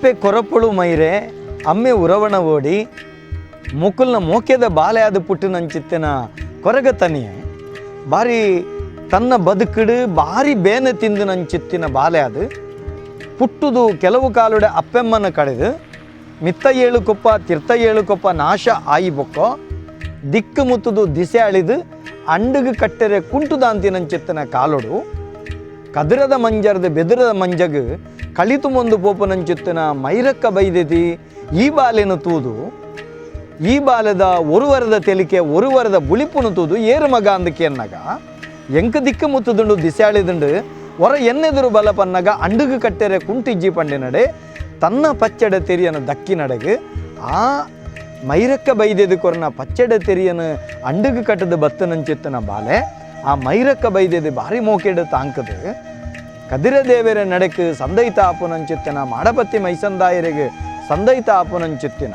ಅಪ್ಪೆ ಕೊರಪೊಳು ಮೈರೆ ಅಮ್ಮೆ ಉರವಣ ಓಡಿ ಮುಕುಲ್ನ ಮೋಕೆದ ಬಾಲೆ ಆದ ಪುಟ್ಟಿನಂಚಿತ್ತಿನ ಕೊರಗತನಿಯೆ ಬಾರಿ ತನ್ನ ಬದುಕುಡು ಬಾರಿ ಬೇನೆ ತಿಂದು ಬಾಲೆ ಅದು ಪುಟ್ಟುದು ಕೆಲವು ಕಾಲುಡೆ ಅಪ್ಪೆಮ್ಮನ ಕಡೆದು ಮಿತ್ತ ಏಳು ಕೊಪ್ಪ ತಿರ್ತ ಏಳು ಕೊಪ್ಪ ನಾಶ ಆಯಿ ಬೊಕ್ಕೋ ದಿಕ್ಕು ಮುತ್ತುದು ದಿಸೆ ಅಳಿದು ಅಂಡುಗು ಕಟ್ಟೆರೆ ಕುಂಟುದಾಂತಿನಂಚಿತ್ತಿನ ಕಾಲೊಡು ಕದಿರದ ಮಂಜರ್ದ ಬೆದರದ ಮಂಜಗು ಕಳಿತು ಮುಂದು ಪೋಪನಂಚಿತ್ತಿನ ಮೈರಕ್ಕ ಬೈದೆತಿ ಈ ಬಾಲೆನು ತೂದು ಈ ಬಾಲೆದ ಒರುವರದ ತೆಲಿಕೆ ಒರುವರದ ಬುಳಿಪುನು ತೂದು ಏರು ಮಗ ಅಂದಕ್ಕೆ ಎಂಕ ದಿಕ್ಕು ಮುತ್ತುದುಂಡು ದಿಸೆ ಅಳಿದುಂಡು ಹೊರ ಎನ್ನೆದುರು ಬಲ ಪನ್ನಗ ಅಂಡುಗು ಕಟ್ಟೆರೆ ಕುಂಟಿಜ್ಜಿ ಪಂಡಿನಡೆ ತನ್ನ ಪಚ್ಚಡೆ ತೆರಿಯನ ದಕ್ಕಿನಡೆಗೆ ಆ ಮೈರಕ್ಕ ಬೈದೆದು ಕೊರನ ಪಚ್ಚಡೆ ತೆರಿಯನ ಅಂಡುಗು ಕಟ್ಟದ ಬತ್ತನಂಚಿತ್ತನ ಬಾಲೆ ಆ ಮೈರಕ್ಕ ಬೈದೆದು ಭಾರಿ ಮೋಕೆಡು ತಾಂಕದು ಕದಿರ ದೇವರ ನಡೆಕ್ ಸಂದೈತ ಆಪುನಂಚಿತ್ತಿನ ಮಾಡಪತ್ತಿ ಮೈಸಂದಾಯರಿಗೆ ಸಂದೈತ ಆಪುನಂಚಿತ್ತಿನ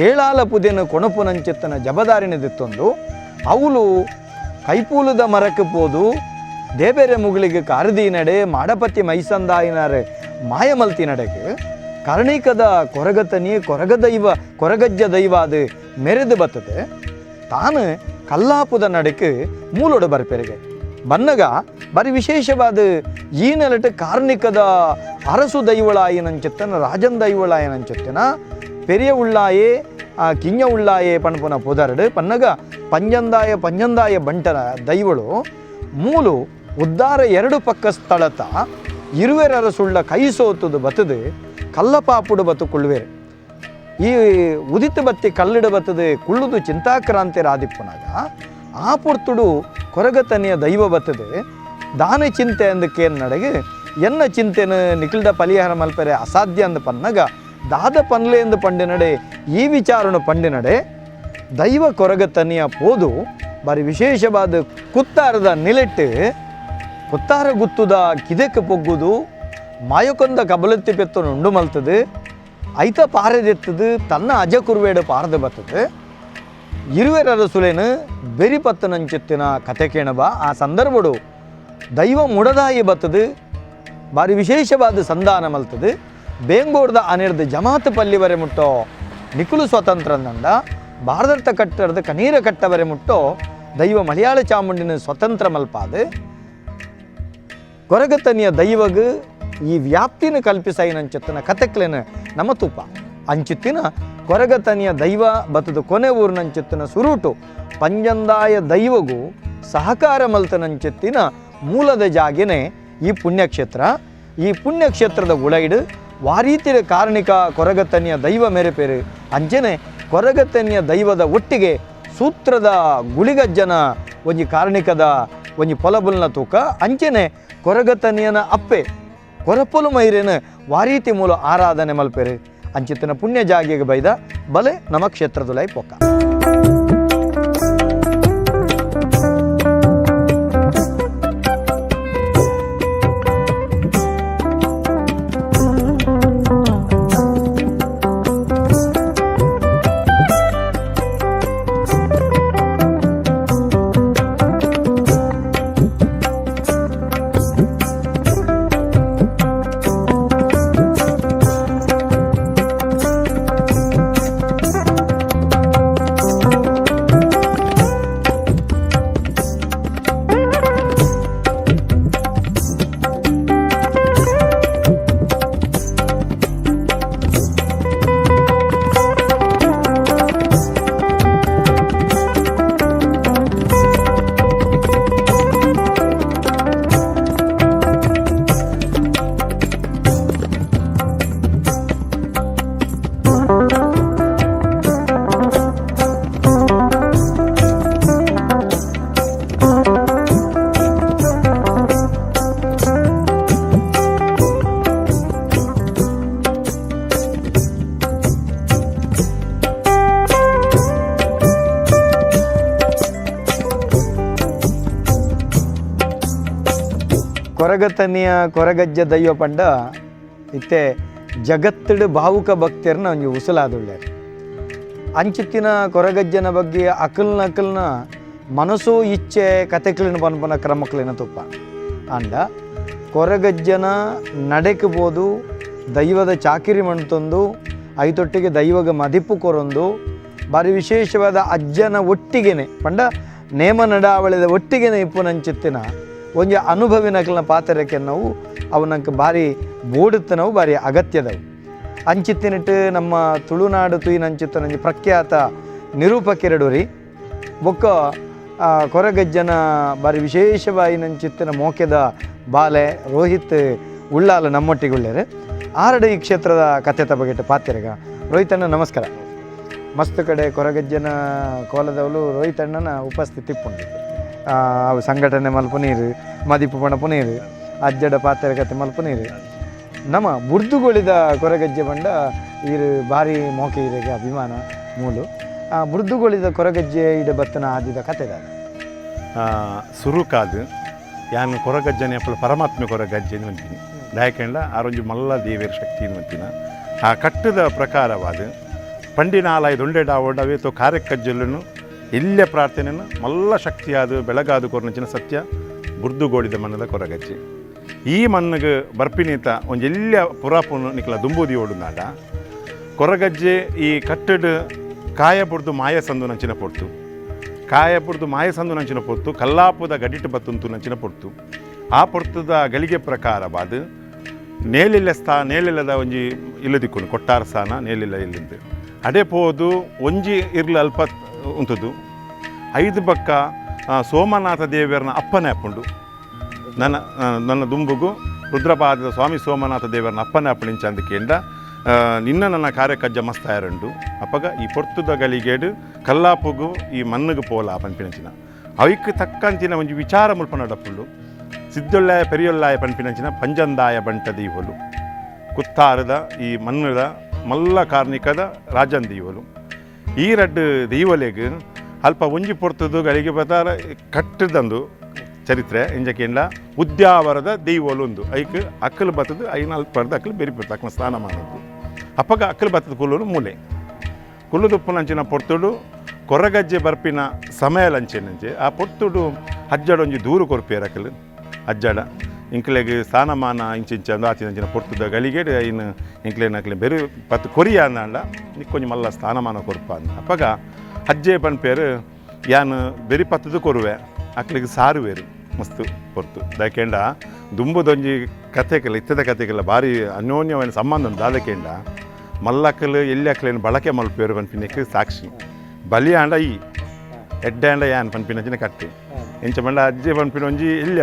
ಏಳಾಲ ಪುದೆನ ಕೊಣಪುನಂಚಿತ್ತನ ಜಬದಾರಿನ ದಿತ್ತೊಂದು ಅವಳು ಕೈಪೂಲದ ಮರಕ್ಕೆ ಪೋದು ದೇಬೇರೆ ಮುಗುಳಿಗೆ ಕಾರದಿ ನಡೆ ಮಾಡಪತಿ ಮೈಸಂದಾಯಿನಾರೆ ಮಾಯಮಲ್ತಿ ನಡೆಗೆ ಕರ್ಣಿಕದ ಕೊರಗತನಿ ಕೊರಗ ದೈವ ಕೊರಗಜ್ಜ ದೈವ ಅದು ಮೆರೆದು ಬತ್ತದೆ ತಾನು ಕಲ್ಲಾಪುದ ನಡಕ್ಕೆ ಮೂಲೊಡು ಬರ್ಪೆರಿಗೆ ಬನ್ನಗ ಬರಿ ವಿಶೇಷವಾದ ಈ ನೆಲಟ ಕಾರ್ಣಿಕದ ಅರಸು ದೈವಳಾಯಿನಂಚಿತ್ತನ ರಾಜನ್ ದೈವಳಾಯಿನಂಚಿತ್ತನ ಪೆರಿಯ ಉಳ್ಳಾಯೆ ಕಿಂಜ ಉಳ್ಳಾಯೆ ಪನ್ಪುನ ಪುದರಡು ಪನ್ನಗ ಪಂಜಂದಾಯ ಪಂಜಂದಾಯ ಬಂಟನ ದೈವಳು ಮೂಲು ಉದ್ದಾರ ಎರಡು ಪಕ್ಕ ಸ್ಥಳತ ಇರುವೆರರ ಸುಳ್ಳ ಕೈ ಸೋತುದು ಬತ್ತದು ಕಲ್ಲಪಾಪುಡು ಬತ್ತು ಕುಳ್ಳುವೆರು. ಈ ಉದಿತ ಬತ್ತಿ ಕಲ್ಲಿಡ ಬತ್ತದು ಕುಳ್ಳುದು ಚಿಂತಾಕ್ರಾಂತಿರಾದಿಪ್ಪುನಾಗ ಆ ಪುರ್ತುಡು ಕೊರಗತನಿಯ ದೈವ ಬತ್ತದು ದಾನೆ ಚಿಂತೆ ಅಂದಕ್ಕೆ ನಡೆಗೆ ಎನ್ನ ಚಿಂತೆನ ನಿಖಿಲ್ದ ಪರಿಹಾರ ಮಲ್ಪರೆ ಅಸಾಧ್ಯ ಅಂದ ಪನ್ನಗ ದಾದ ಪನ್ಲೆ ಎಂದು ಪಂಡಿನಡೆ ಈ ವಿಚಾರನು ಪಂಡಿನಡೆ ದೈವ ಕೊರಗತನಿಯ ಪೋದು ಬಾರಿ ವಿಶೇಷವಾದ ಕುತ್ತಾರದ ನಿಲೆಟ್ಟು ಕುತ್ತಾರ ಗುತ್ತುದ ಕಿದೆಕ್ ಪೊಗ್ಗುದು ಮಾಯಕೊಂದ ಕಬಲತ್ತಿ ಪೆತ್ತನು ಉಂಡು ಮಲ್ತದು ಐತ ಪಾರೆದೆತ್ತದು ತನ್ನ ಅಜ ಕುರುವೇಡು ಪಾರದ ಬತ್ತದು ಇರುವೆರರ ಸುಲೇನು ಬೆರಿ ಪತ್ತನಂಚಿತ್ತಿನ ಕತೆ ಕೇಣಬ ಆ ಸಂದರ್ಭಡು ದೈವ ಮುಡದಾಯಿ ಬತ್ತದು ಬಾರಿ ವಿಶೇಷವಾದ ಸಂಧಾನ ಮಲ್ತದು ಬೇಂಗೋಡ್ದ ಅನಿರ್ದ ಜಮಾತ್ ಪಲ್ಲಿವರೆ ಮುಟ್ಟೋ ನಿಕುಲು ಸ್ವತಂತ್ರ ನಂದ ಭಾರತ ಕಟ್ಟರದ ಕನೀರ ಕಟ್ಟವರೆ ಮುಟ್ಟೋ ದೈವ ಮಲಯಾಳ ಚಾಮುಂಡಿನ ಸ್ವತಂತ್ರ ಮಲ್ಪಾದು ಕೊರಗತನಿಯ ದೈವಗ್ ಈ ವ್ಯಾಪ್ತಿನ ಕಲ್ಪಿಸೈನಂಚಿತ್ತಿನ ಕತೆಕ್ಲೆನ ನಮ್ಮ ತುಪ್ಪ ಅಂಚಿತ್ತಿನ ಕೊರಗತನಿಯ ದೈವ ಬತ್ತದ ಕೊನೆ ಊರಿನಂಚಿತ್ತಿನ ಸುರುಟು ಪಂಜಂದಾಯ ದೈವಗೂ ಸಹಕಾರ ಮಲ್ತನಂಚಿತ್ತಿನ ಮೂಲದ ಜಾಗೆನೆ ಈ ಪುಣ್ಯಕ್ಷೇತ್ರ. ಈ ಪುಣ್ಯಕ್ಷೇತ್ರದ ಉಳೈಡು ವಾರೀತಿರ ಕಾರಣಿಕ ಕೊರಗತನಿಯ ದೈವ ಮೇರೆಪೇರು ಅಂಚನೆ ಕೊರಗತನಿಯ ದೈವದ ಒಟ್ಟಿಗೆ ಸೂತ್ರದ ಗುಳಿಗಜ್ಜನ ಒಂಜಿ ಕಾರಣಿಕದ ಒಂಜಿ ಪೊಲಬುಲ್ನ ತೂಕ ಅಂಚನೆ ಕೊರಗತನಿಯನ ಅಪ್ಪೆ ಕೊರಪೊಲು ಮೈರೇನ ವಾರೀತಿ ಮೂಲ ಆರಾಧನೆ ಮಲ್ಪೆರು ಅಂಚಿತನ ಪುಣ್ಯ ಜಾಗೆಗೆ ಬೈದ ಬಲೆ ನಮ್ಮ ಕ್ಷೇತ್ರದುಲೈ ಪೊಕ್ಕ. ಕೊರಗತನಿಯ ಕೊರಗಜ್ಜ ದೈವ ಪಂಡ ಇತ್ತೆ ಜಗತ್ತಡು ಭಾವುಕ ಭಕ್ತಿಯರ್ನ ಒಂಜಿ ಉಸಲಾದುಳ್ಳೆ ಅಂಚಿತ್ತಿನ ಕೊರಗಜ್ಜನ ಬಗ್ಗೆ ಅಕಲ್ನ ಅಕಲ್ನ ಮನಸ್ಸು ಇಚ್ಛೆ ಕತೆಕ್ಲಿನ ಪನ್ಪನ ಕ್ರಮಕ್ಲಿನ ತುಪ್ಪ ಅಂಡ ಕೊರಗಜ್ಜನ ನಡೆಕ್ ಪೋದು ದೈವದ ಚಾಕಿರಿ ಮಣ್ತೊಂದು ಐತೊಟ್ಟಿಗೆ ದೈವಗ ಮದಿಪು ಕೊರೊಂದು ಬಾರಿ ವಿಶೇಷವಾದ ಅಜ್ಜನ ಒಟ್ಟಿಗೆನೆ ಪಂಡ ನೇಮ ನಡಾವಳಿದ ಒಟ್ಟಿಗೆನೆ ಇಪ್ಪುನಂಚಿತ್ತಿನ ಒಂಜಿ ಅನುಭವಿನಕಲ್ನ ಪಾತ್ರಕ್ಕೆ ನಾವು ಅವನಕ್ಕೆ ಭಾರಿ ಬೋಡುತ್ತನವು ಭಾರಿ ಅಗತ್ಯದವು. ಅಂಚಿತ್ತಿನಿಟ್ಟು ನಮ್ಮ ತುಳುನಾಡು ತುಯಿನಂಚಿತ್ತನಂಜಿ ಪ್ರಖ್ಯಾತ ನಿರೂಪಕಿರಡೂರಿ ಬೊಕ್ಕ ಕೊರಗಜ್ಜನ ಬಾರಿ ವಿಶೇಷವಾಯಿನಂಚಿತ್ತಿನ ಮೋಕೆದ ಬಾಲೆ ರೋಹಿತ್ ಉಳ್ಳಾಲ ನಮ್ಮೊಟ್ಟಿಗುಳ್ಳೇರು ಆರಡು ಈ ಕ್ಷೇತ್ರದ ಕಥೆ ಬಗೆಟ್ ಪಾತಿರಗ. ರೋಹಿತಣ್ಣ ನಮಸ್ಕಾರ. ಮಸ್ತ್ ಕಡೆ ಕೊರಗಜ್ಜನ ಕೋಲದವಳು ರೋಹಿತಣ್ಣನ ಉಪಸ್ಥಿತಿ ಪುಂಡು ಅವು ಸಂಘಟನೆ ಮಲ್ಪು ನೀರು ಮದಿಪು ಪಣಪು ನೀರು ಅಜ್ಜಡ ಪಾತ್ರೆ ಕತೆ ಮಲ್ಪು ನೀರು ನಮ್ಮ ಬುರ್ದುಗೊಳಿದ ಕೊರಗಜ್ಜೆ ಬಂಡ ಈರು ಭಾರಿ ಮೋಕೆ ಈರೆಗೆ ಅಭಿಮಾನ ಮೂಲು ಆ ಬುರ್ದುಗೊಳಿದ ಕೊರಗಜ್ಜೆ ಇಡ ಬತ್ತನ ಆದಿದ ಕತೆದಾದ ಸುರುಕಾದು ಯಾನು ಕೊರಗಜ್ಜನೆ ಅಪ್ಪಲ ಪರಮಾತ್ಮ ಕೊರಗಜ್ಜೆ ಅಂತೀನಿ ದಾಯಕೆಂಡ ಆರೊಂಜಿ ಮಲ್ಲ ದೇವಿಯರ ಶಕ್ತಿ ಅಂತಿನ ಆ ಕಟ್ಟದ ಪ್ರಕಾರವಾದ ಪಂಡಿನಾಲಯ ದೊಂಡೆಡಾವಡವೇತೋ ಕಾರ್ಯಕ್ಕಜ್ಜಲ್ಲನು ಎಲ್ಲೆ ಪ್ರಾರ್ಥನೆಯನ್ನು ಮಲ್ಲ ಶಕ್ತಿಯಾದ ಬೆಳಗಾದ ಕೊರನಂಚಿನ ಸತ್ಯ ಬುರ್ದುಗೋಡಿದ ಮನ್ನದ ಕೊರಗಜ್ಜೆ. ಈ ಮಣ್ಣಿಗೆ ಬರ್ಪಿನೀತ ಒಂಜಿ ಎಲ್ಲ ಪುರಾಪುನು ನಿಕಲ ದುಂಬುದಿ ಓಡುನಾಡ ಕೊರಗಜ್ಜೆ ಈ ಕಟ್ಟಡ ಕಾಯ ಬುಡ್ದು ಮಾಯ ಸಂದು ನಂಚಿನ ಪೊರ್ತು ಕಾಯ ಬುಡ್ದು ಮಾಯ ಸಂದು ನಂಚಿನ ಪೊರ್ತು ಕಲ್ಲಾಪುದ ಗಡಿಟ್ಟು ಬತ್ತುಂತು ನಂಚಿನ ಪೊರ್ತು ಆ ಪೊರ್ತುದ ಗಳಿಗೆ ಪ್ರಕಾರವಾದ ನೇಲಿಲ್ಲ ಸ್ಥಾ ನೇಲಿಲ್ಲದ ಒಂಜಿ ಇಲ್ಲು ದಿಕ್ಕುನು ಕೊಟ್ಟಾರ ಸ್ಥಾನ ನೇಲಿಲ್ಲ ಇಲ್ಲಿಂದ ಅಡೆ ಪೋದು ಒಂಜಿ ಇರ್ಲು ಅಲ್ಪ ಉಂಟುದು ಐದು ಬಕ್ಕ ಸೋಮನಾಥ ದೇವರನ ಅಪ್ಪನೇ ಅಪ್ಪುಂಡು ನನ್ನ ನನ್ನ ದುಂಬುಗು ರುದ್ರಪಾದದ ಸ್ವಾಮಿ ಸೋಮನಾಥ ದೇವರನ ಅಪ್ಪನೇ ಅಪ್ಪಣಿಂಚ ಅಂದಕೇಂಡ ನಿನ್ನ ನನ್ನ ಕಾರ್ಯಕಜ್ಜ ಮಸ್ತಾಯರುಂಡು ಅಪ್ಪಗ ಈ ಪೊರ್ತುದ ಗಲಿಗೇಡು ಕಲ್ಲಾಪುಗು ಈ ಮಣ್ಣುಗು ಪೋಲ ಪನ್ಪಿನಂಚಿನ ಅವಿಕ್ ತಕ್ಕಂಚಿನ ಒಂಜಿ ವಿಚಾರ ಮುಲ್ಪ ನಡಪುಂಡು ಸಿದ್ದೊಲ್ಲಾಯ ಪೆರಿಯೊಲ್ಲಾಯ ಪನ್ಪಿನಂಚಿನ ಪಂಜಂದಾಯ ಬಂಟ ದೀವಲು ಕುತ್ತಾರದ ಈ ಮಣ್ಣದ ಮಲ್ಲ ಕಾರ್ಣಿಕದ ರಾಜನ್ ದೀವಲು ಈ ರಡ್ಡು ದೀವಲೆಗ್ ಅಲ್ಪ ಒಂಜಿ ಪೊರ್ತುದು ಗಳಿಗೆ ಬತ್ತಾರ ಕಟ್ಟದಂದು ಚರಿತ್ರೆ ಇಂಜಕೇಂಡ ಉದ್ಯಾವರದ ದೈವಲು ಒಂದು ಐಕ್ ಅಕ್ಕಲು ಬತ್ತದು ಐನ ಅಲ್ಪ ಅಕ್ಕಲು ಬೆರಿ ಬರ್ತದೆ ಅಕ್ಕನ ಸ್ನಾನ ಮಾಡೋದು ಅಪ್ಪಗ ಅಕ್ಕಲು ಬತ್ತದ ಕುಲ್ಲುನು ಮೂಲೆ ಕುಲ್ಲುದುಪ್ಪುನಂಚಿನ ಪೊರ್ತುಡು ಕೊರಗಜ್ಜೆ ಬರ್ಪಿನ ಸಮಯ ಲಂಚೆನಂಚೆ ಆ ಪೊರ್ತುಡು ಅಜ್ಜಡೊಂಜಿ ದೂರು ಕೊರ್ಪಿಯರ್ ಅಕ್ಕಲು ಅಜ್ಜಡ ಇಂಕ್ಲೆಗ್ ಸ್ಥಾನಮಾನ ಇಂಚಿಂಚ ಆತಿನಂಚಿನ ಪೊರ್ತುದ ಗಳಿಗೆ ಐನು ಇಂಕ್ಲೆನ ಅಕ್ಲೆ ಬೆರು ಪತ್ತು ಕೊರಿಯ ಅಂದಾಂಡ ನಿಕ್ಕೊಂಜಿ ಮಲ್ಲ ಸ್ಥಾನಮಾನ ಕೊರ್ಪ ಅಂದ ಅಪ್ಪಗ ಅಜ್ಜೆ ಪನ್ಪೇರು ಯಾನ್ ಬೆರಿ ಪತ್ತದು ಕೊರುವೆ ಅಕ್ಲೆಗ್ ಸಾರುವೇರು ಮಸ್ತ್ ಪೊರ್ತು ದಾಕೆಂಡ ದುಂಬುದೊಂಜಿ ಕತೆಕಲ್ಲ ಇತ್ತದ ಕತೆಕಲ್ಲ ಭಾರಿ ಅನ್ಯೋನ್ಯವಾದ ಸಂಬಂಧ ಉಂಟು ದಾದಕೆಂಡ ಮಲ್ಲಕ್ಕಲು ಎಲ್ಲಿ ಅಕ್ಲೇನು ಬಳಕೆ ಮಲ್ಪೇರು ಪನ್ಪಿನಕ್ಕೆ ಸಾಕ್ಷಿ ಬಲಿಯಾಂಡ ಈ ಎಡ್ಡಾಂಡ ಯಾನ್ ಪನ್ಪಿನಂಚಿನ ಕಟ್ಟಿ ಎಂಚ ಪಂಡ ಅಜ್ಜೆ ಪನ್ಪಿನ ಒಂಜಿ ಎಲ್ಲಿ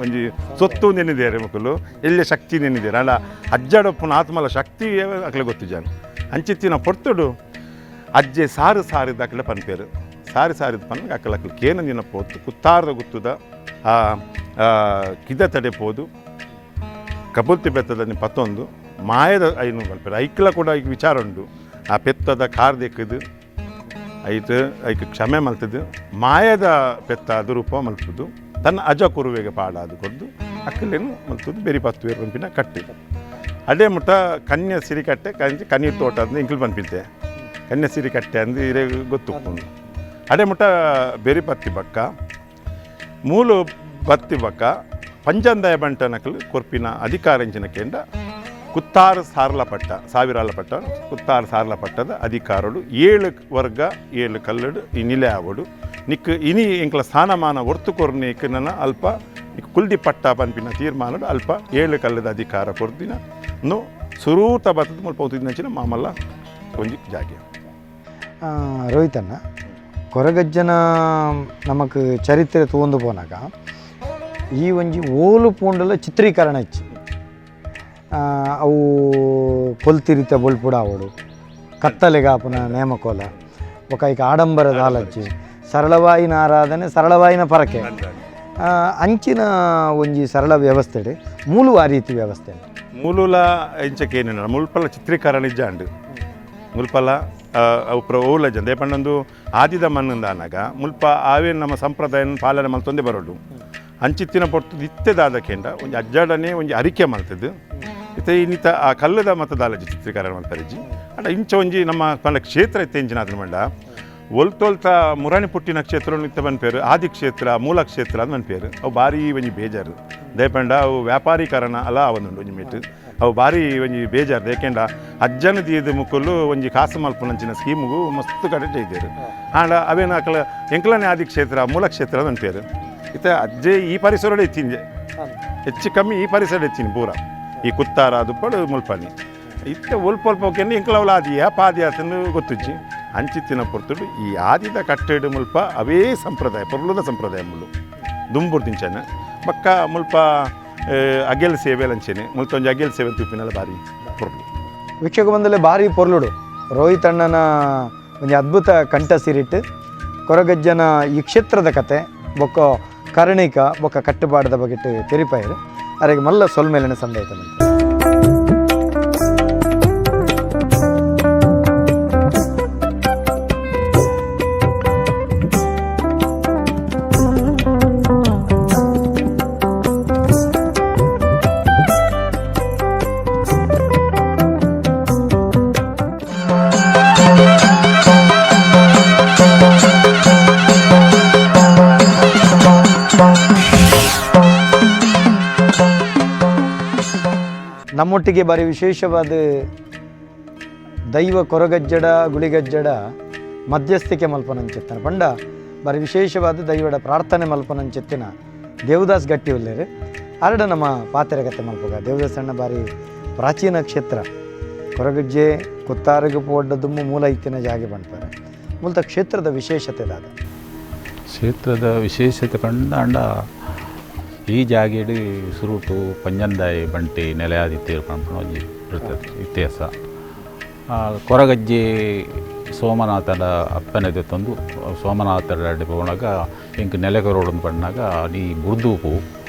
ಒಂಜಿ ಸೊತ್ತು ನೆನಿದೇರು ಮಕ್ಕಳು ಎಲ್ಲಿ ಶಕ್ತಿ ನೆನಿದೇರು ಅಂಡ ಅಜ್ಜಡೊಪ್ಪನ ಆತ್ಮಲ ಶಕ್ತಿ ಅಕ್ಲೆ ಗೊತ್ತಿಜಾನು ಅಂಚಿತ್ತಿನ ಪೊರ್ತುಡು ಅಜ್ಜೆ ಸಾರು ಸಾರಿದ ಅಕ್ಲೆ ಪನ್ಪೇರು ಸಾರಿ ಸಾರಿದ ಪನ್ ಅಕ್ಕಲ ಅಕ್ಲೆ ಕೇನಂದಿನ ಪೋತು ಕುತ್ತಾರದ ಗುತ್ತುದ ಆ ಕಿದ ತಡೆ ಪೋದು ಕಬುಲ್ತಿ ಬೆತ್ತದ ಪತ್ತೊಂದು ಮಾಯದ ಐನು ಪನ್ಪೇರು ಐಕ್ಲ ಕೂಡ ಈಗ ವಿಚಾರ ಉಂಡು ಆ ಪೆತ್ತದ ಕಾರ್ ದೆಕ್ಕದು ಐಟ್ ಐಕ್ ಕ್ಷಮೆ ಮಲ್ತದು ಮಾಯದ ಪೆತ್ತ ಅದು ರೂಪ ಮಲ್ಪುದು ತನ್ನ ಅಜ ಕುರುವೆಗೆ ಪಾಡಾದು ಕೊಡ್ದು ಅಕ್ಕಲೇನು ಮಲ್ತದ್ದು ಬೆರಿ ಪತ್ತುವೇರು ಪಂಪಿನ ಕಟ್ಟಿ ಅದೇ ಮುಟ್ಟ ಕನ್ಯೆ ಸಿರಿಕಟ್ಟೆ ಕಂಚಿ ಕಣ್ಣೀರು ತೋಟ ಅಂದು ಇಂಕ್ಲು ಪನ್ಪಿದ್ದೆ ಕನ್ಯೆ ಸಿರಿಕಟ್ಟೆ ಅಂದು ಇರೆ ಗೊತ್ತು ಅದೇ ಮುಟ್ಟ ಬೆರಿ ಪತ್ತಿ ಬಕ್ಕ ಮೂಲು ಬತ್ತಿ ಬಕ್ಕ ಪಂಚಂದಾಯ ಬಂಟನಕಲು ಕೊರ್ಪಿನ ಅಧಿಕಾರ ಇಂಚಿನ ಕೇಂದ್ರ ಕುತ್ತಾರು ಸಾರ್ಲ ಪಟ್ಟ ಸಾವಿರಾಲ ಪಟ್ಟ ಕುತ್ತಾರು ಸಾರ್ಲ ಪಟ್ಟದ ಅಧಿಕಾರುಡು 7 ವರ್ಗ 7 ಕಲ್ಲಡು ಈ ನಿಲೆ ಆವಡು ನಿಕ್ ಇನಿ ಎಂಕ್ಲ ಸ್ಥಾನಮಾನ ಒರ್ತು ಕೊರ್ನೇಕ್ ನನ್ನ ಅಲ್ಪ ನಿಕ್ ಕುಲ್ದಿ ಪಟ್ಟ ಪನ್ಪಿನ ತೀರ್ಮಾನಡು ಅಲ್ಪ 7 ಕಲ್ಲದ ಅಧಿಕಾರ ಕೊರ್ದಿನ ನು ಸುರೂತ ಬತ್ತದ ಮುಲ್ಪ ಉಂತಿನ ಮಾಮಲ್ಲ ಒಂಜಿ ಜಾಗೆ. ರೋಹಿತಣ್ಣ ಕೊರಗಜ್ಜನ ನಮಕ್ ಚರಿತ್ರೆ ತೂಂದು ಪೋನಾಗ ಈ ಒಂಜಿ ಓಲು ಪೂಂಡಲ ಚಿತ್ರೀಕರಣ ಇಚ್ಚಿ ಅವು ಕೊಲ್ತಿರಿತ ಬೊಲ್ಪುಡ ಅವಡು ಕತ್ತಲೆಗಾಪುನ ನೇಮಕೋಲ ಬೊಕ ಐಕ್ ಆಡಂಬರದ ಆಲಚ್ಚಿ ಸರಳವಾಯಿನ ಆರಾಧನೆ ಸರಳವಾಯಿನ ಪರಕೆ ಅಂಚಿನ ಒಂಜಿ ಸರಳ ವ್ಯವಸ್ಥೆ ಮೂಲು ಆ ರೀತಿ ವ್ಯವಸ್ಥೆ ಮೂಲುಲ ಇಂಚಕೇನು ಮುಲ್ಪಲ ಚಿತ್ರೀಕರಣ ಇಜ್ಜಾಂಡು ಮುಲ್ಪಲ ಅವು ಓಲ ಜನ ಪಂಡೊಂದು ಆದಿದ ಮಣ್ಣಿಂದ ಮುಲ್ಪ ಆವೇ ನಮ್ಮ ಸಂಪ್ರದಾಯ ಪಾಲನೆ ಮಲ್ತೊಂದೇ ಬರೋಡು ಅಂಚಿತ್ತಿನ ಪೊರ್ತು ಇತ್ತೆದಾದ ಕೇಂದ್ರ ಒಂಜಿ ಅಜ್ಜಾಡನೆ ಒಂಜಿ ಅರಿಕೆ ಮಲ್ತದ್ದು ಇತ್ತೆ ಇನ್ನಿತ ಆ ಕಲ್ಲದ ಮತದಾಲಜಿ ಚಿತ್ರೀಕರಣ ಮಲ್ತಾರಿಜ್ಜಿ ಅಂಡ ಇಂಚ ಒಂಜಿ ನಮ್ಮ ಪಂಡ ಕ್ಷೇತ್ರ ಇತ್ತೆ ಇಂಚಿನ ಅದನ್ನ ಮಂಡ ಒಲ್ತೊಲ್ತ ಮುರಾಣಿ ಪುಟ್ಟಿನ ಕ್ಷೇತ್ರ ಇತ್ತ ಪನ್ಪೇರು ಆದಿ ಕ್ಷೇತ್ರ ಮೂಲ ಕ್ಷೇತ್ರ ಅಂತ ಪನ್ಪೇರು ಅವು ಭಾರಿ ಒಂಜಿ ಬೇಜಾರು ದಯಪಂಡ ಅವು ವ್ಯಾಪಾರೀಕರಣ ಅಲ್ಲ ಅವನುಂಡು ಒಂಜಿ ಮೇಟ್ ಅವು ಭಾರಿ ಒಂಜಿ ಬೇಜಾರು. ಏಕೆಂಡ ಅಜ್ಜನ ದೀದ ಮುಕ್ಕುಲು ಒಂಜಿ ಕಾಸು ಮಲ್ಪುನಂಚಿನ ಸ್ಕೀಮುಗು ಮಸ್ತ್ ಕಡೆ ಇದ್ದೇರು. ಆಂಡ ಅವೇನ ಅಕಲ ಎಂಕ್ಲನೆ ಆದಿ ಕ್ಷೇತ್ರ ಮೂಲ ಕ್ಷೇತ್ರ ಅನ್ಪೇರು. ಇತ್ತ ಅಜ್ಜೆ ಈ ಪರಿಸರ ಇತ್ತಿಂಜೆ ಹೆಚ್ಚು ಕಮ್ಮಿ ಈ ಪರಿಸರ ಇತ್ತೀನಿ ಪೂರ ಈ ಕುತ್ತಾರ ದುಪ್ಪಡು ಮುಲ್ಪನಿ ಇತ್ತೆ ಒಲ್ಪ ಒಲ್ಪ ಕೆಂದು ಎಂಕ್ಲವಲ ಆದಿಯ ಪಾದಿ ಆತನು ಗೊತ್ತುಜ್ಜಿ ಅಂಚಿತ್ತಿನ ಪೊರ್ತುಡು ಈ ಆದಿದ ಕಟ್ಟೆಡು ಮುಲ್ಪ ಅವೇ ಸಂಪ್ರದಾಯ ಪೊರ್ಲುದ ಸಂಪ್ರದಾಯ ಮುಳ್ಳು ದುಂಬುರ್ದಿಂಚನ ಬಕ್ಕ ಮುಲ್ಪ ಅಗೆಲ್ ಸೇವೆ ಲಂಚೆನೆ ಮುಲ್ಪ ಒಂಜಿ ಅಗೆಲ್ ಸೇವೆ ತುಪ್ಪಿನಲ್ಲ ಭಾರಿ ಪೊರ್ಲು. ವೀಕ್ಷಕ ಬಂದಲೆ ಭಾರಿ ಪೊರ್ಲುಡು ರೋಹಿತ್ ಅಣ್ಣನ ಒಂಜಿ ಅದ್ಭುತ ಕಂಠ ಸಿರಿಟ್ಟು ಕೊರಗಜ್ಜನ ಈ ಕ್ಷೇತ್ರದ ಕತೆ ಬೊಕ್ಕ ಕರ್ಣಿಕ ಬೊಕ್ಕ ಕಟ್ಟುಪಾಡದ ಬಗ್ಗೆ ತೆರಿಪಾಯರು. ಅರೆಗೆ ಮಲ್ಲ ಸೊಲ್ಮೇಲಿನ ಸಂದೇಹ. ನಮ್ಮೊಟ್ಟಿಗೆ ಬಾರಿ ವಿಶೇಷವಾದ ದೈವ ಕೊರಗಜ್ಜಡ ಗುಳಿಗಜ್ಜಡ ಮಧ್ಯಸ್ಥಿಕೆ ಮಲ್ಪನಂಚಿತ್ತನ ಪಂಡ ಬಾರಿ ವಿಶೇಷವಾದ ದೈವಡ ಪ್ರಾರ್ಥನೆ ಮಲ್ಪನಂಚಿತ್ತಿನ ದೇವದಾಸ್ ಗಟ್ಟಿ ಉಲ್ಲೇರು ಅರಡ ನಮ್ಮ ಪಾತೆರಗತೆ ಮಲ್ಪಗ. ದೇವದಾಸ್ ಅಣ್ಣ ಬಾರಿ ಪ್ರಾಚೀನ ಕ್ಷೇತ್ರ ಕೊರಗಜ್ಜೆ ಕುತ್ತಾರಗು ಪೋಡ್ಡ ದುಮ್ಮು ಮೂಲ ಇತ್ತಿನ ಜಾಗೆ ಪಣ್ಪಾರೆ. ಮೂಲತ ಕ್ಷೇತ್ರದ ವಿಶೇಷತೆ ದಾದ? ಕ್ಷೇತ್ರದ ವಿಶೇಷತೆ ಪಂಡ ಅಂಡ ಈ ಜಾಗೆಡ್ ಸುರುಟು ಪಂಜಂದಾಯಿ ಬಂಟಿ ನೆಲೆಯಾದಿತ್ತೇರು ಪನ್ಪುನ ಒಂಜಿ ಇತಿಹಾಸ. ಕೊರಗಜ್ಜೆ ಸೋಮನಾಥನ ಅಪ್ಪನೆ ತಂದು ಸೋಮನಾಥನ ಅಡ್ಡೆ ಪೋನಾಗ ಎಂಕ್ ನೆಲೆ ಕೊರೋಡೊಂದು ಪಣ್ಣಾಗ ನೀ ಬುರ್ದು ಪೋ